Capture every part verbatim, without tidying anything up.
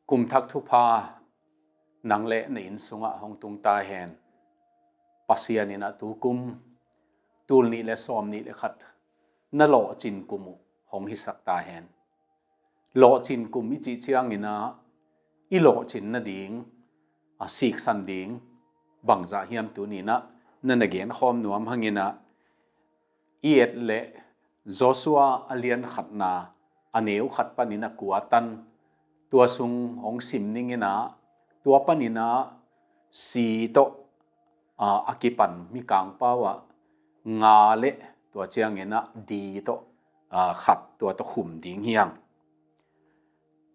Kum thak thupha nang le na inn sungah hong tung ta hen. Pasian in ah tukum tul nih le sawm nih le khat na lawhcin kum uh hong hisak ta hen. Lawhcin kum i cih ciangin ah i lawhcin nading, a siksan ding bangzah hiam tuni in ah na na genkhawm nuam hangin ah i et leh Joshua a lian khatna a neu khat panin a kua tan, tua sung hong sim ning in ah tua panin ah C tawh a, a kipan mikang pau ah nga le tua ciangin ah D tawh, a, khat tua tawh khum ding hi hang.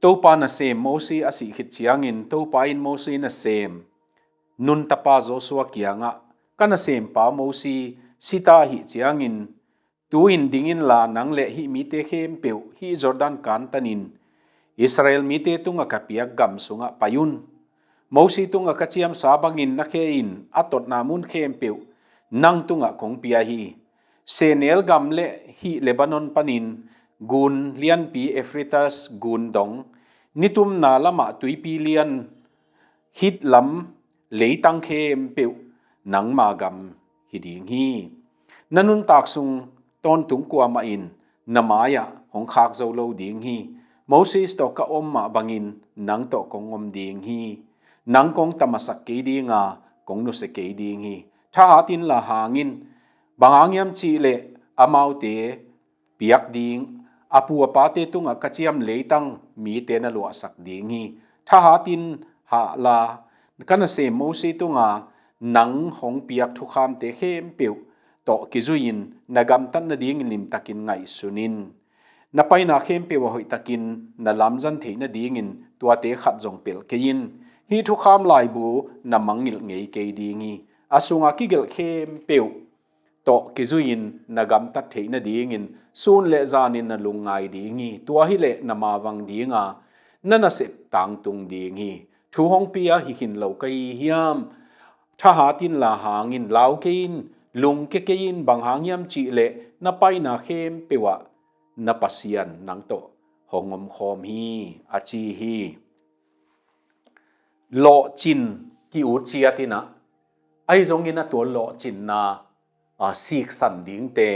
Topa nasem Mosi a sih khit ciangin Topa in Mosi nasem Nun tapa Joshua kiangah, ka nasempa Mosi si ta ahih ciangin tu-in ding inla nang le hih mite khempeuh hih Jordan kantanin Israel mite tungah ka piak gam sungah pai un. Mosi tungah ka ciamsa bangin na khe in a totna mun khempeuh nang tungah kong pia hi. Sehnel gam le hih Lebanon panin gun lianpi Euphrates gun dong, nitumna lamah tuipi lian, hih lam leitang khempeuh nangma gam hi ding hi. Na nuntak sung tawntung kuamah in na mai-ah hong khak zo lo ding hi. Moses tawh ka om mah bangin nang tawh kong om ding hi. Nang kong tamasak kei ding a, kong nusia kei ding hi. Thahat inla hang in, bang hang hiam cih leh amaute piak ding, a pu a pate tungah ka ciam leitang mite na luahsak ding hi. Thahat in hah la, ka nasem Mosi tunga nang hong piak thukhamte khempeuh tawh kizui-in na gamtat nadingin limtakin ngaihsun in. Na paina khempeuh ah hoihtakin na lamzang theih nadingin tuate khat zong pelh kei in. Hih thukham laibu na mangngilh ngei kei ding hi. A sunga kigelh khempeuh tawh kizui-in na gamtat theih nadingin sun le zanin na lungngai ding hi. Tua hi leh na mavang ding a, na nasep tangtung ding hi. Thu hong pia hi khin lo ka hi hiam? Thahat inla hang in, lau kei in, lungkia kei in, bang hang hiam cih leh na paina khempeuh ah na Pasian nang tawh hong omkhawm hi, a ci hi. Lawhcin ki-ut ciat in ah, ahi zongin a tua lawhcinna, a, siksan dingte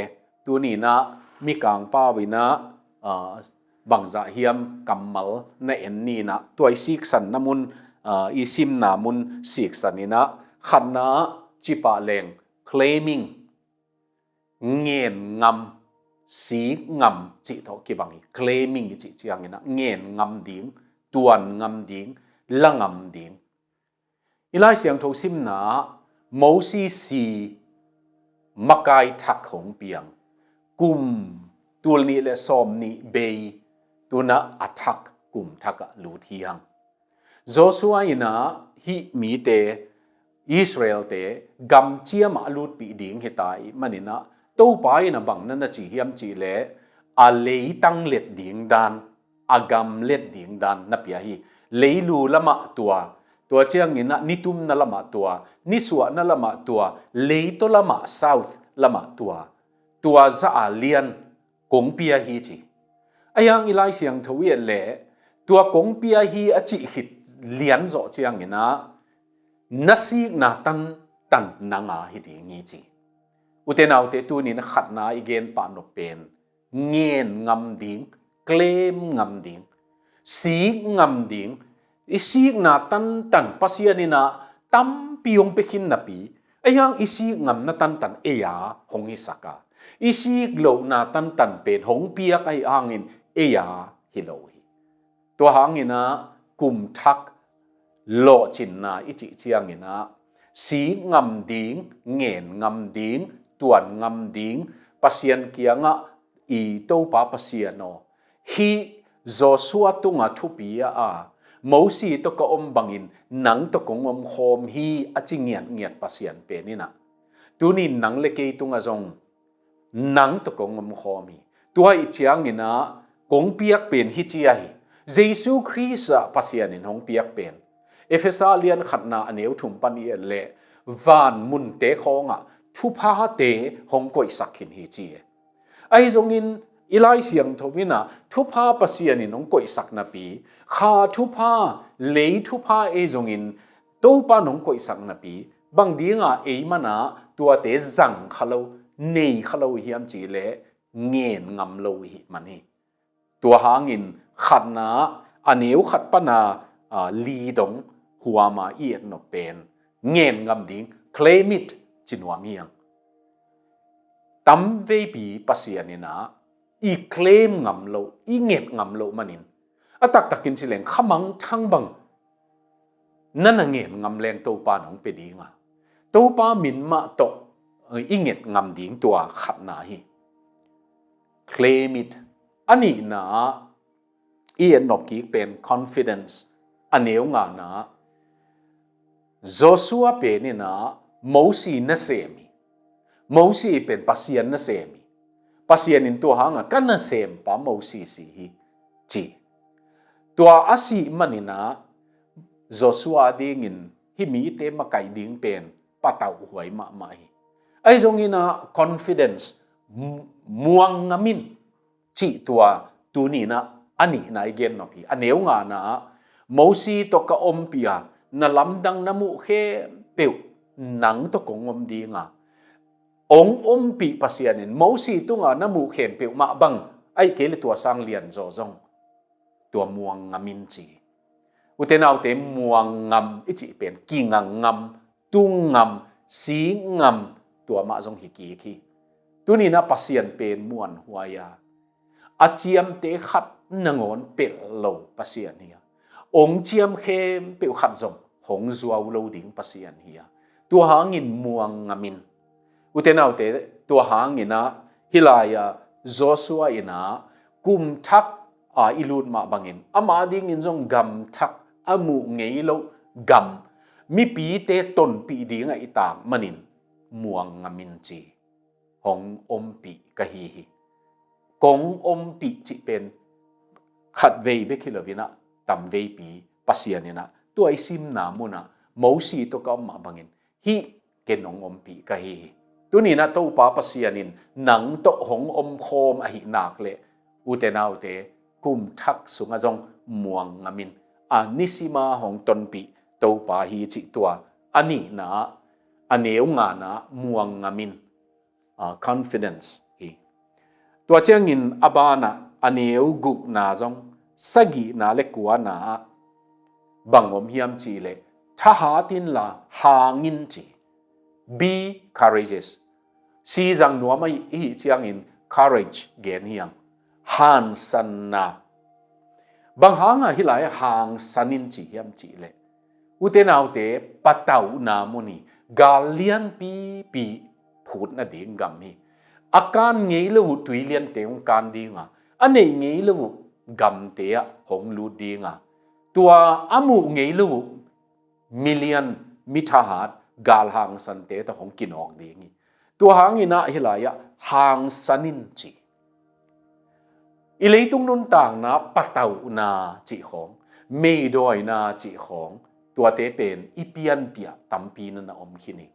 tuni in ah mikang pau in ah, a, bangzah hiam kammal na en ni in ah, tua i siksanna mun, a, i simna mun siksan in ah, khatna ah cipah leng claiming, ngen ngam, sik ngam cih tawh kibang hi. Claiming i cih ciangin ah ngen ngam ding, tuan ngam ding, la ngam ding. I Lai Siangtho simna ah Mosi si makai thak hong piang. Kum tul nih le sawm nih bei, tu in ah a thak, kum thak ah lut hi hang. Joshua in ah hih mite, Israelte gam ciamah a lutpih ding hi ta ahih manin ah, Topa in ah bang na na ci hiam cih leh, a leitang let ding dan, a gam let ding dan na pia hi. Leilu lamah tua, tua ciangin ah nitumna lamah tua, nisuahna lamah tua, leitaw lamah, south lamah tua, tua zah a lian kong pia hi ci. Ahi hang i Lai Siangtho i et leh, tua kong pia hi a cih khit lian zawh ciangin ah, na sikna tantan nang a hi ding hi ci. Ute naute, tuni in ah khatna i gen pah nop pen ngen ngam ding, claim ngam ding, sik ngam ding, i sikna tantan Pasian in ah tampi hong pia khin napi, ahi hang i sik ngamna tantan ei a hong hisak a, i sik lohna tantan pen hong piak ahih hangin ei a hi lo hi. Tua hangin ah kum thak lawhcinna i cih ciangin ah, sik ngam ding, ngen ngam ding, tuan ngam ding, Pasian kiangah, i Topa Pasian aw, hih Joshua tungah thupi a, a, Mosi tawh ka om bangin nang tawh kong omkhawm hi, a ci ngiatngiat Pasian pen in ah, tuni in nang le kei tungah zong nang tawh kong omkhawm hi. Tua ahih ciangin ah kong piak pen hih ci ahi. Jesu Khrist ah Pasian in hong piak pen, Efesa lian khatna a neu thum pan i et leh, van munte khawngah thuphate hong koihsak khin hi ci. Ahi zongin I Lai Siangtho in ah thupha Pasian in hong koihsak napi, kha thupha, lei thupha ei zongin Topa in hong koihsak napi, bang dinga ei man ah tuate zang kha lo, nei kha lo hiam cih leh ngen ngam lo i hih man hi. Tua hangin khatna, a neu khat pan a, a, li dong huam a i etnop pen ngen ngam ding, claim it, ci nuam hi hang. Tamveipi Pasian in ah i claim ngam lo, i nget ngam lo manin, a taktakin ci leng khamangthang bang na na ngen ngam leng Topa in hong pia ding a, Topa min mah tawh i nget ngam ding, tua khatna hi. Claim it. A nihna ah i etnop kik pen confidence. A neu ngana ah Joshua pen in ah Mosi nasem hi. Mosi pen Pasian nasem hi. Pasian in tua hang a, ka nasempa Mosi si hi, ci. Tua a sih man in ah Joshua dingin hih mite makaih ding pen patauhuai mahmah hi. Ahi zongin ah confidence, mu-, muang ngam in, cih tua tuni in ah a nihna i gen nop hi. A neu ngana ah Mosi tawh ka ompih a, na lamdang na muh khempeuh nang tawh kong om ding a, hong ompih Pasian in Mosi tunga na muh khempeuh mah bang, ahih kei leh tua sang lianzaw zong, tua muang ngam in, ci. Ute naute, muang ngam i cih pen kinga ngam, tung ngam, sik ngam, tua mah zong hi kik hi. Tuni in ah Pasian pen muanhuai a, a ciamte khat nangawn pelh lo Pasian hi a, hong ciam khempeuh khat zong hong zuau lo ding Pasian hi a, tua hangin muang ngam in. Ute naute, tua hangin ah hih lai-ah Joshua in ah kum thak a i lut mah bangin, ama dingin zong gam thak, a muh ngei loh gam, mipite tonpih dingah i tak manin muang ngam in, ci. Hong ompih ka hi hi. Kong ompih cih pen khatvei bek hi lo in ah, tamveipi Pasian in ah, tua i simna mun ah Mosi tawh ka om mah bangin, hih ken hong ompih ka hi hi. Tuni in ah Topa Pasian in nang tawh hong omkhawm ahih nak leh, ute naute, kum thak sungah zong muang ngam in, a nisima hong tonpih Topa hi, cih tua a nihna ah, a neu ngana ah muang ngam in, a, confidence hi. Tua ciangin a banah a neu gukna zong, sagihna le kuana ah bang om hiam cih leh, thahat inla hang in, ci. Be courageous. Sizang nuam a i hih ciangin courage gen hi hang. Hangsanna. Bang hanga hih lai hangsan in ci hiam cih leh, ute naute, patauhna mun hi. Gal lianpipi phut nading gam hi. A kan ngei lo uh tuiliante hong kan ding a, a neih ngei lo uh gamte ah hong lut ding a, tua a muh ngei lo uh milian, mithahat, gal hangsante tawh hong kinawk ding hi. Tua hangin ah hih lai-ah hangsan in, ci. I leitung nuntakna patauhna cih khawng, meidawina cih khawng, tuate pen i pianpih ah tampi na na om khin hi.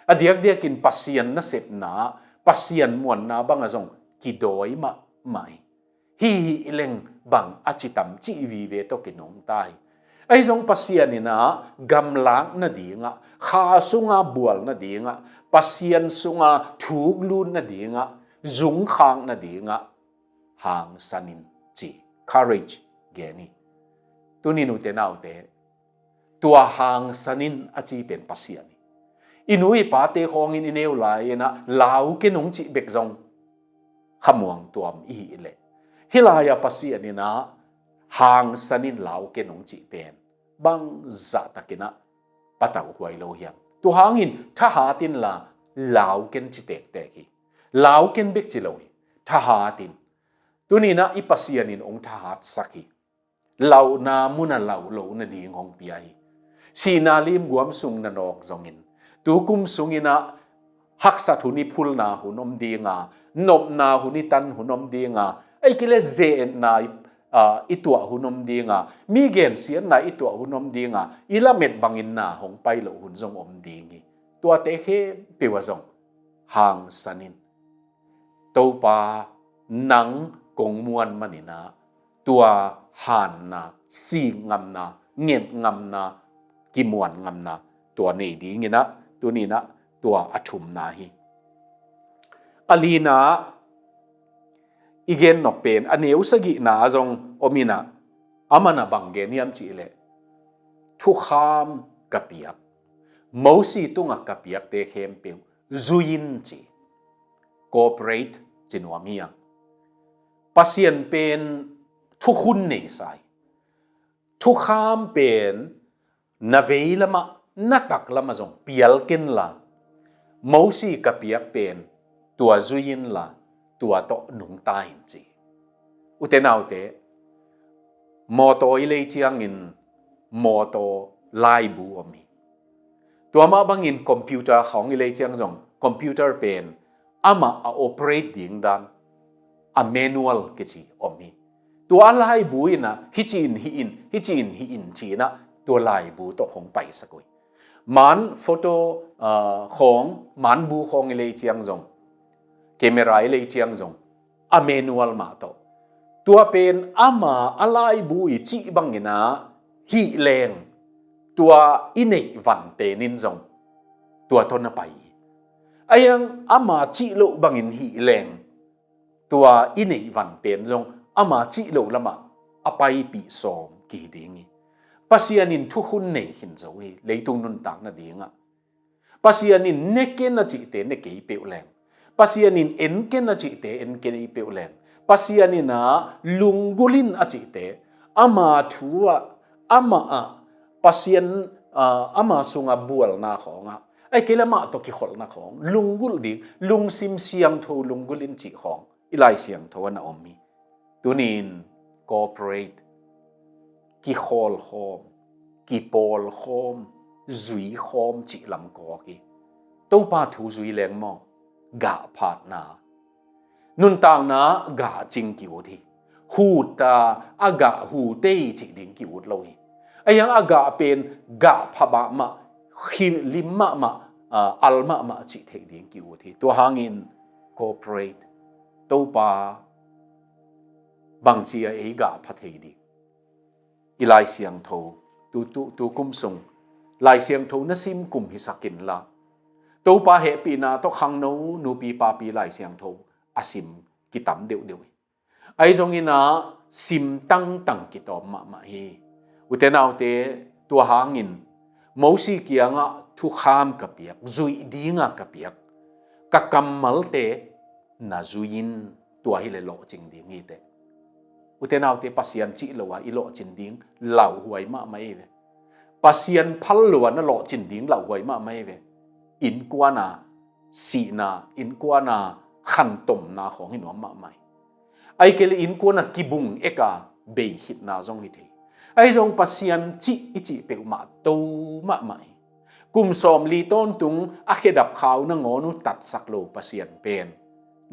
A diakdiakin Pasian nasepna, Pasian muanna bangah zong kidawi mahmah hi. Hih hi leng bang a ci tam cih vive tawh kinungta hi. Ahi zong Pasian in ah gamlak nadingah, kha sunga bual nadingah, Pasian sunga thuk lut nadingah, zungkhak nadingah, hangsan in, ci, courage gen hi. Tuni, ute naute, tua hangsan in a ci pen Pasian hi. I nu i pate khawngin i neu lai-in ah lau ken hong cih bek zong khamuang tuam i hih leh, hih lai-ah Pasian in ah hangsan in lau ken hong cih pen bang zahtakin ah patauhuai lo hiam? Tua hangin thahat inla lau ken ci tektek hi. Lau ken bek ci lo hi. Thahat in. Tuni in ah i Pasian in hong thahatsak hi. Lauhna munah lauh loh nading hong pia hi. Sihna limguam sung na nawk zongin, tu kum sungin ah haksat hun i phulna hun om ding a, nopna hun i tan hun om ding a, ahih kei leh ze-etna i, a, i tuah hun om ding a, mi gensiatna i tuah hun om ding a, i lamet bangin na hong pai loh hun zong om ding hi. Tuate khempeuh ah zong hangsan in. Topa nang kong muan maninah tua hanna, sik ngamna, nget ngamna, kimuan ngamna tua nei dinginah tuninah tua a thumna hi. A lina i gen nop pen a neu sagihna zong om inah, amanah bang gen hiam cihleh, thukham ka piak, Mosi tungah ka piakte khempeuh zui in ci, cooperate ci nuam hiang. Pasian pen thukhun nei sa hi. Thukham pen na vei lamah, na tak lamah zong pial kenla, Mosi ka piak pen tua zui inla, tua tawh nungta in ci. Ute naute, mawtaw i lei ciangin mawtaw laibu om hi. Tua mah bangin computer khawng i lei ciang zong computer pen amah a operate ding dan a manual kici om hi. Tua a laibu inah hici in hih in, hici in hih in cinah tua laibu tawh hong paisak uh hi. Man photo, ah, khawng, man bu khawng i lei ciang zong, camera i lei ciang zong a manual mah tawh. Tua pen ama a laibu i cih banginah hih leng tua i neih van penin zong tua tawh na pai hi. Ahiang ama cih loh bangin hih leng tua i neih van pen zong ama cih loh lamah a paipih sawm kihi ding hi. Pasian in thukhun nei khin zo hi leitung nuntak nadingah. Pasian in ne ken a cihte ne kei peuh leng, Pasian in en ken a cihte en kei peuh leng, Pasian inah lunggulh in a cihte ama thu ah, amah ah, Pasian, ah, ama sungah bualna khawngah, ahih kei leh amah tawh kikholhna khawng lunggulh ding, lungsim siangtho lunggulh in cih khawng i Lai Siangtho ah na om hi. Tunin cooperate, kikhawlkhawm, kipawlkhawm, zuikhawm cih lam kawk hi. Topa thu zui leng maw, gah phatna, nuntakna gah cing ki-ut hi. Hutta a gah hutei cih ding ki-ut lo hi. Ahiang a gah pen gah pha mahmah, khilim mahmah, ah, al mahmah cih theih ding ki-ut hi. Tua hangin cooperate, Topa bangci a ei gah pha thei ding. I Lai Siangtho, tu, tu, tu kum sung Lai Siangtho na sim kum hisak inla, Topa hehpihna tawh khangno nupi papi Lai Siangtho a sim kitam deuhdeuh hi. Ahi zonginah sim tangtang kitawm mahmah hi. Ute naute, tua hangin Mosi kiangah thukham ka piak, zuih dinga ka piak, ka kammalte na zui in, tua hileh lawhcing ding hi teh. Ute naute, Pasian cih lo a i lawhcin ding lauhuai mahmah ei ve. Pasian phal lo a na lawhcin ding lauhuai mahmah ei ve. Innkuana sihna, innkuana khantomna khawng hi nuam mahmah hi. Ahih kei leh innkuana kibung eka bei khitna zong hi thei. Ahi zong Pasian cih i cih peuhmah to mahmah hi. Kum sawmli tawntung a khedap khau nangawn uh tatsak lo Pasian pen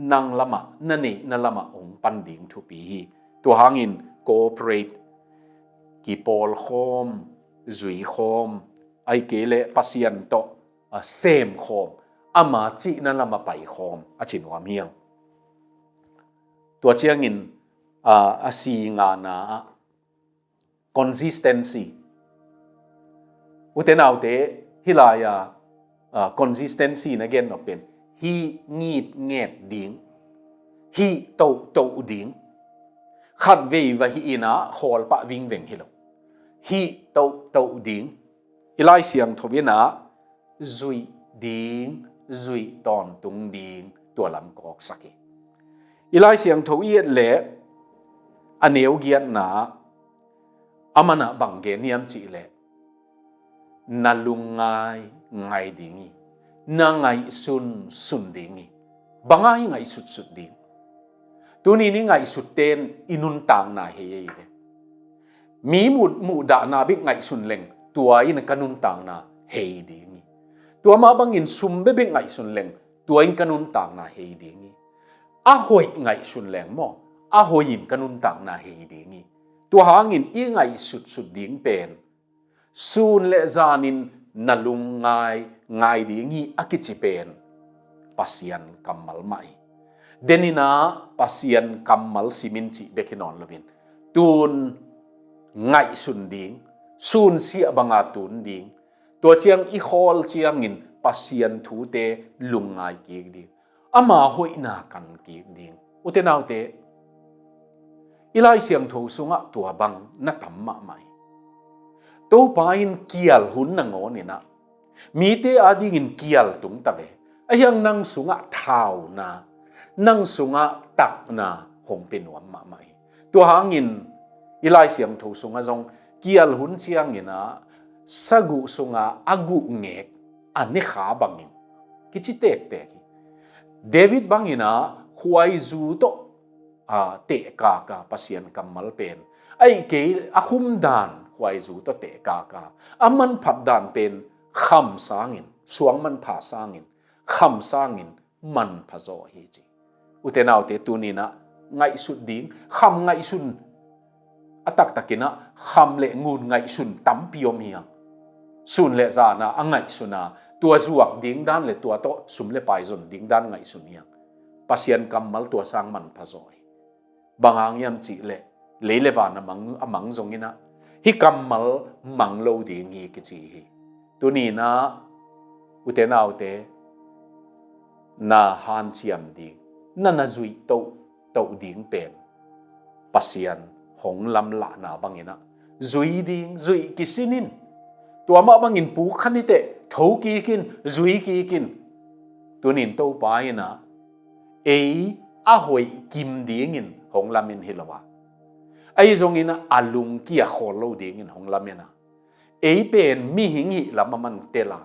nang lamah, na neihna lamah hong pan ding thupi hi. Tua hangin cooperate, kipawlkhawm, zuikhawm, ahih kei leh Pasian tawh, ah, semkhawm, ama cihna lamah paikhawm a ci nuam hiang. Tua ciangin, ah, a si ngana ah consistency. Ute naute, hih lai-a, ah, consistency na gen nop pen hih ngitnget ding, hih tohtoh ding, khatvei va hih inah khawl pah vingveng hi lo. Hih tohtoh ding, i Lai Siangtho inah zuih ding, zuih tawntung ding, tua lam kawksak hi. I Lai Siangtho i et leh a neu giatna ah amanah bang gen hiam cihleh, na lungngai ngai ding hi, na ngaihsun sun ding hi. Bang a i ngaihsutsut ding? Tuni ni ngaihsut ten i nuntakna hei ei ve. Mi muh, muhdahna bek ngaihsun leng tua in ka nuntakna hei ding hi. Tua mah bangin sum bebek ngaihsun leng tua in ka nuntakna hei ding hi. A hoih ngaihsun leng maw, a hoih in ka nuntakna hei ding hi. Tua hangin i ngaihsutsut ding pen sun le zanin na lungngai ngai ding hi a kici pen Pasian kammal mah hi. Deninah Pasian kammal simin cih bek hi nawn loin, tun ngaihsun ding, sunsiah banga tun ding, tua ciang i khawl ciangin Pasian thute lungngai kik ding, ama hoihna kan kik ding. Ute naute, i Lai Siangtho sungah tua bang na tam mahmah hi. Topa in kial hun nangawninah mite adingin kial tung ta ve. Ahiang nang sungah thauna, nang sungah takna hong pe nuam mahmah hi. Tua hangin i Lai Siangtho sungah zong kial hun cianginah saguh sungah a guh ngek a nekha bangin kici tektek hi. David banginah khuaizu tawh a, tehkaka Pasian kammal pen, ahih kei a khumdan khuaizu tawh tehkaka a manphat dan pen kham sangin, suang manpha sangin, kham sangin manpha zaw hi ci. Ute naute, tuninah ngaihsut ding, kham ngaihsun a taktakinah kham le ngun ngaihsun tampi om hiang. Sun le zana a ngaihsuna tua zuak ding dan le tua tawh sum le pai zon ding dan ngaihsun hiang. Pasian kammal tua sang manpha zaw hi. Bang hang hiam cihleh lei le van a mang, a mang zonginah hih kammal mang lo ding hi kici hi. Tuninah ute naute, na hanciam ding, na na zuih tohtoh ding pen Pasian hong lamlahna banginah zui ding, zuih kisinin, tua mah bangin puk kha niteh, tho kikin, zui kikin. Tunin Topa inah ei a hoih kim dingin hong lamen hi lo a, ahi zongin a lungkia khawl lo dingin hong lamen a, ei pen mihing hih lam a man tel a,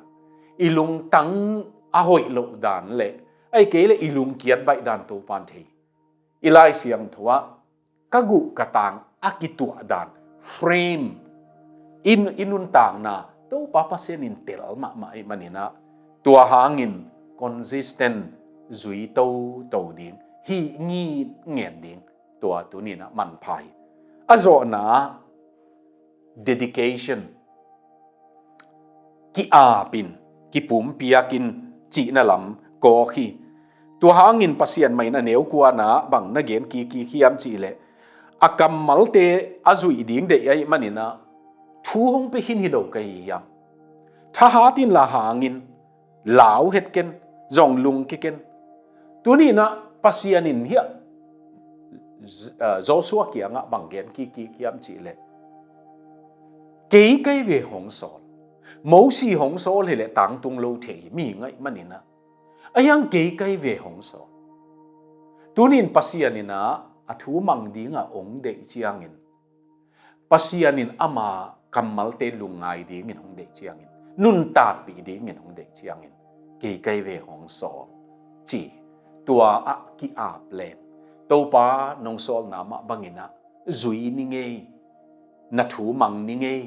i lungtang a hoih loh dan le ahih kei le i lungkiat baih dan Topan thei. I Lai Siangtho ah ka guh ka tang a kituah dan, frame, in, i nuntakna Topa Pasian in tel mahmah ahih maninah tua hangin consistent, zui toto ding, hih ngitnget ding, tua tuninah manpha hi. A zawhna dedication, ki-apin, kipumpiakin cihna lam kawk hi. Tua hangin Pasian mah in a neu kuana bang na gen kikik hiam cihleh, a kammalte a zuih ding deih ahih maninah thu hong pe khin hi lo ka hi hiam? Thahat inla hangin, lau het ken, zong lungke ken. Tuninah Pasian in hiah, eh, Joshua kiangah bang gen kikik hiam cihleh, kei kai ve hong sawl. Mosi hong sawl hileh tangtung lo thei hi, mihing ahih maninah. Ahiang kei kai ve hong sawl. Tunin Pasian inah a thu mang dingah hong deih ciangin, Pasian in ama kammalte lungngai dingin hong deih ciangin, nuntakpih dingin hong deih ciangin, kei kai ve hong sawl ci. Tua ah ki-ap leng Topa nong sawlna mah banginah zui ni ngei. Na thu mang ni ngei.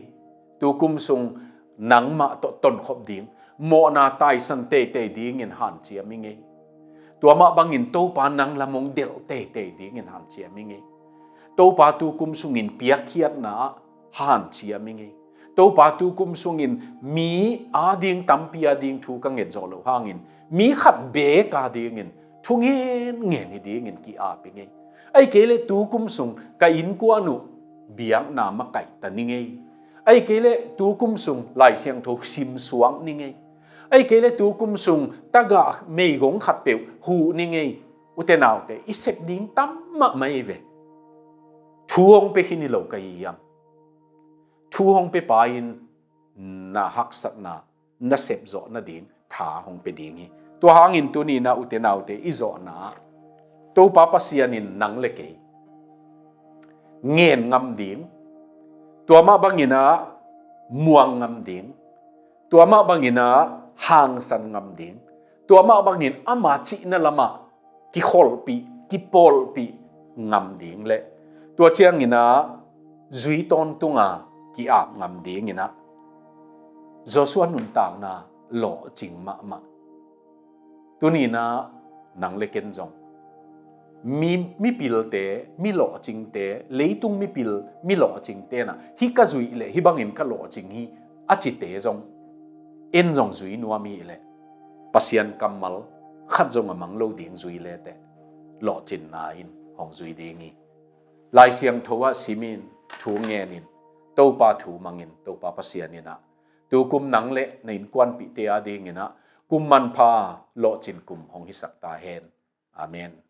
Tukum sung nangmah tawh tonkhop ding, mawhna taisan teitei dingin hanciam i ngei. Tua mah bangin Topa nang lam hong delh teitei dingin hanciam i ngei. Topa tukum sungin piakkhiatna ah hanciam i ngei. Topa tukum sungin mi ading tampi ading thu ka nget zawh loh hangin mi khat beek adingin thu ngenngen hi dingin ki-ap i ngei. Ahih kei le tukum sung ka innkuan uh biakna makaihta ni ngei. Ahih kei le tukum sung Lai Siangtho simsuak ni ngei. Ahih kei le tukum sung tagah meigong khatpeuh huh ni ngei. Ute naute, i sep ding tam mahmah hi ve. Thu hong pe khin hi lo ka hi hiam? Thu hong pe pa in na haksatna, na sepzawh nading tha hong pe ding hi. Tua hangin tuninah ute naute, i zawhna Topa Pasian in nang le kei ngen ngam ding, tua mah banginah muang ngam ding, tua mah banginah hangsan ngam ding, tua mah bangin ama cihna lamah kikholhpih, kipawlpih ngam ding le tua cianginah zui tawntunga ki-ap ngam dinginah Joshua nuntakna lawhcing mahmah. Tuninah nang le ken zong mi, mipilte, mi lawhcingte, leitung mipil, mi lawhcingte na, hih ka zuih leh hih bangin ka lawhcing hi a cite zong, en zong zui nuam hi leh Pasian kammal khat zong a mang lo ding zui leteh. lawhcinna in hong zui ding hi. Lai Siangtho ah simin, thu ngenin, Topa thu mangin, Topa Pasian in ah tukum nang le na innkuanpihte adingin ah kum manpha, lawhcin kum hong hisak ta hen. Amen.